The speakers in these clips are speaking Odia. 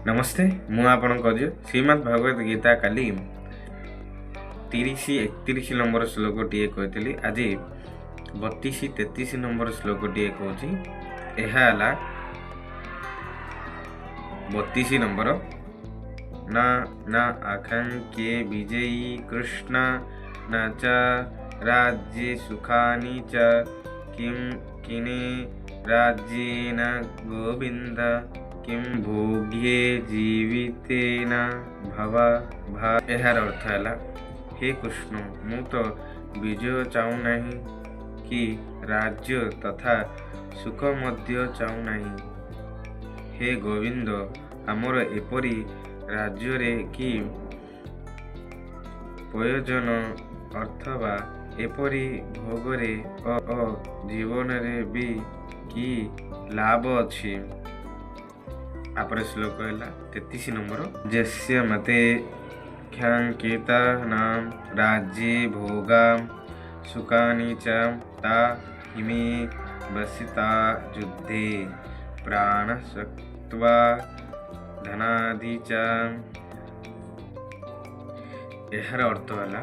ନମସ୍ତେ, ମୁଁ ଆପଣଙ୍କ ଅଜୟ। ଶ୍ରୀମଦ୍ ଭଗବତ ଗୀତା କାଲି 30 31 ନମ୍ବର ଶ୍ଲୋକଟିଏ କହିଥିଲି। ଆଜି 32 33 ନମ୍ବର ଶ୍ଲୋକଟିଏ କହୁଛି। ଏହା ହେଲା 32 ନମ୍ବର। ନା ନା ଆକାଂକ୍ଷେ ବିଜୟୀ କୃଷ୍ଣ ନା ଚ ରାଜ୍ୟେ ସୁଖାନି ଚ କିಂ କିନେ ରାଜ୍ୟେନ ଗୋବିନ୍ଦ କିಂ ଭୋଗ୍ୟେ ଜୀବିତେନ ଭବ ଭା। ଏହାର ଅର୍ଥ ହେଲା, ହେ କୃଷ୍ଣ, ମୁଁ ତ ବିଜୟ ଚାହୁଁନାହିଁ କି ରାଜ୍ୟ ତଥା ସୁଖ ମଧ୍ୟ ଚାହୁଁନାହିଁ। ହେ ଗୋବିନ୍ଦ, ଆମର ଏପରି ରାଜ୍ୟରେ କି ପ୍ରୟୋଜନ ଅଥବା ଏପରି ଭୋଗରେ ଓ ଜୀବନରେ ବି କି ଲାଭ ଅଛି? ତାପରେ ଶ୍ଲୋକ ହେଲା 33 ନମ୍ବର। ଯସ୍ୟ ମତେ କ୍ଷାଙ୍କିତାନାಂ ରାଜ୍ୟେ ଭୋଗା ସୁଖାନି ଚ ତା ହିମେ ବସିତା ଯୁଦ୍ଧେ ପ୍ରାଣଶକ୍ତ୍ବା ଧନାଦି ଚ। ଏହାର ଅର୍ଥ ହେଲା,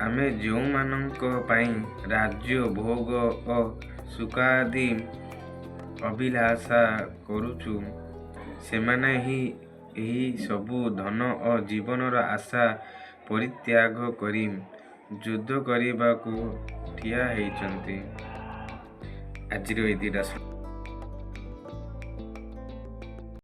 ଆମେ ଯେଉଁମାନଙ୍କ ପାଇଁ ରାଜ୍ୟ, ଭୋଗ ଓ ସୁଖାଦି ଅଭିଳାଷା କରୁଛୁ, ସେମାନେ ହିଁ ଏହି ସବୁ ଧନ ଓ ଜୀବନର ଆଶା ପରିତ୍ୟାଗ କରି ଯୁଦ୍ଧ କରିବାକୁ ଠିଆ ହେଇଛନ୍ତି। ଆଜିର ଏଇ ଦୁଇଟା